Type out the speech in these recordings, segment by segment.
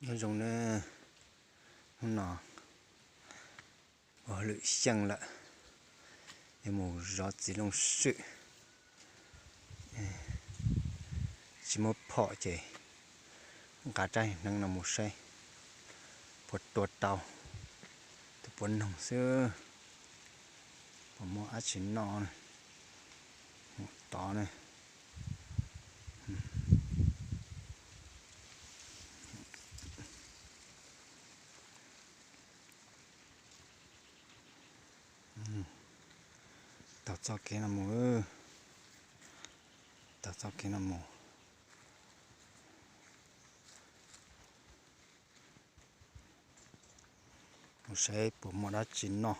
Nyob zoo nawb, hnub no ua hauj lwm xyeej lawm, yuav mus zov txiv looj swm. Tsis muaj phom ces nqa rab hneev no mus saib puas tua tau tus puav noog xwb, puas muaj dab tsi noj. Tod na. Taug txoj kev no mus, taug txoj kev no mus, mus saib puas muaj dab tsi noj.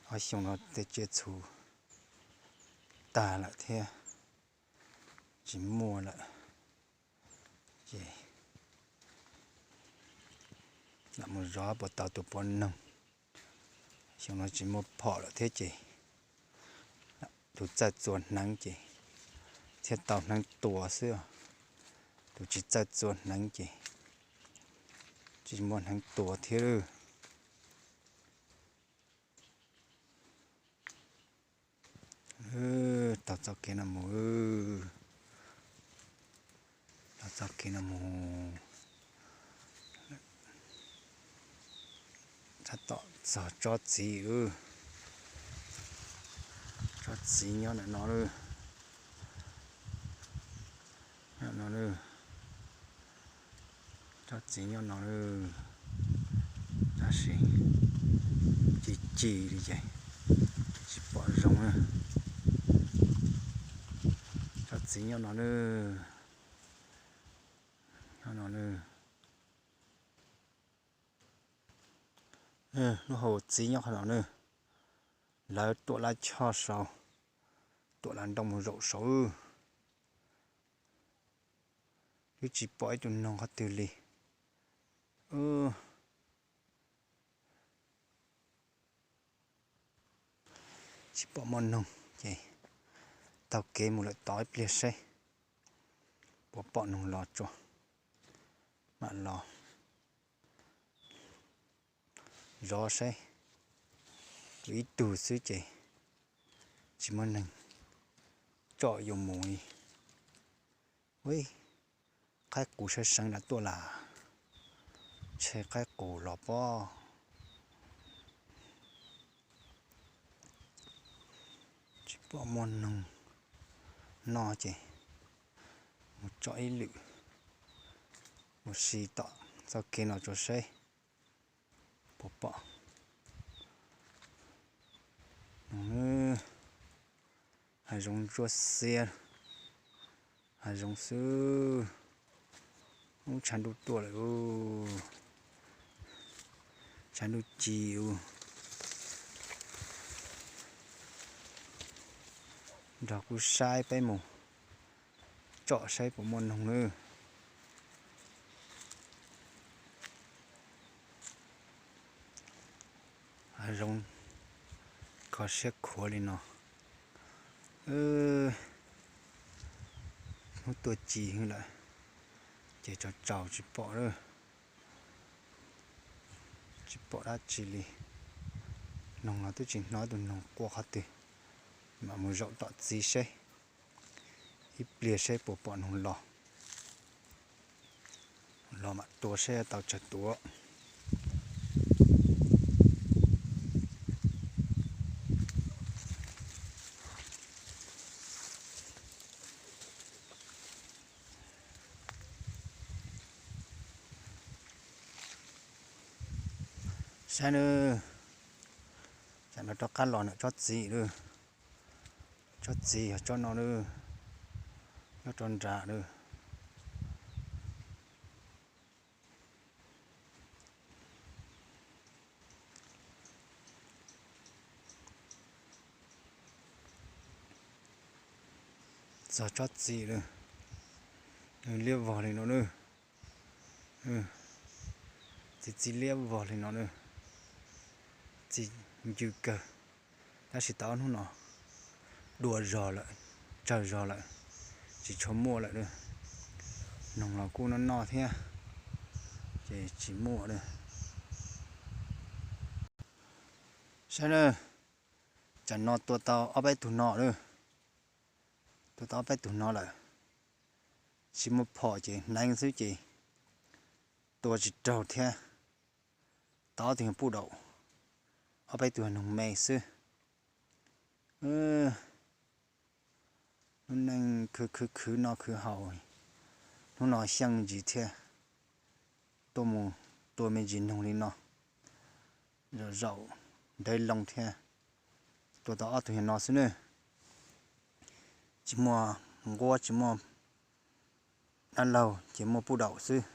Ob xyoo no tej tsiaj txhu tag lawm thiab, tsis muaj lawm, ces lam mus zov puas tau tus puav noog. Xyoo no tsis muaj phom lawm thiab ces tus txawj txua hneev ces thiaj tau hneev tua xwb, tus tsis txawj txua hneev ces tsis muaj hneev tua thiab. Taug txoj kev no mus, taug txoj kev no mus, tab tom txog tsob txiv. Tsob txiv nyob ntawm no, nyob no, tsob txiv nyob no, tab sis ci ci li ces tsis pom zoo. Tsob txiv nyob no, nyob no. Lub hau txiv nyob qhov no na, lawv tuam laj choj saud, tuam laj nroo mus zaum saud, twb tsis pom ib tug noog qhov twg li. Tsis pom muaj noog ces taug kev mus lawm tod ib pliag saib puas pom noog los tso mam los zov saib. Tus ib tug xwb ces tsis muaj neeg tsom yuav mus li. Ua qaib qus sab seev nram tuaj las, ntshe qaib qus los pob. Tsis pom muaj noog noj ces mus tsom ib lwm, mus si tom txoj kev no tso saib puas pom. Hav zoov ntsuab xiab, hav zoov xwb. Ub, tshav ntuj tuaj lawm, tshav ntuj ci. Nrog kuv saib peb mus tsom saib puas muaj noog nawb. Hav zoov kho siab khuav li no. Hnub tuaj ci lawm ces tsaus tsaus tsis pom, tsis pom dab tsi li. Noog los twb tsis hnov tus noog quaj qhov twg. Mam mus zaum tom txiv seb, ib pliag seb puas pom noog los, los mam tua seb tau tsawg tua. Saib nawb, tam no rov qab los ntawm tsob txiv lawm. Tsob txiv yog tsob no lawm, nyob rau nram lawm. Txog tsob txiv lawm, liab vog li no lawm. Txiv txiv liab vog li no lawm, txiv ncw kawg. Tab sis tau ob hnub no dua zog lawm, tsawg zog lawm, tsis tshua muaj lawm. Noog los kuj noj noj thiab, ces tsis muaj li. Saib na, tsam no tua tau ob peb tug no lawm, tua tau ob peb tug no lawm. Tsis muaj phom ces hneev xwb ces tua tsis raug thiab. Tau ob tug puj daum, ob peb tug noog me xwb. Lub neej khwv khwv khwv noj khwv haus, hnub no xyeej me ntsis thiab, tuaj mus tua me ntsis noog li no, zaum zaum ntev loo thiab. Tua tau ob tug yog no xwb nawb. Tsis muaj nquab tsis muaj dab laug ces muaj puj daum xwb.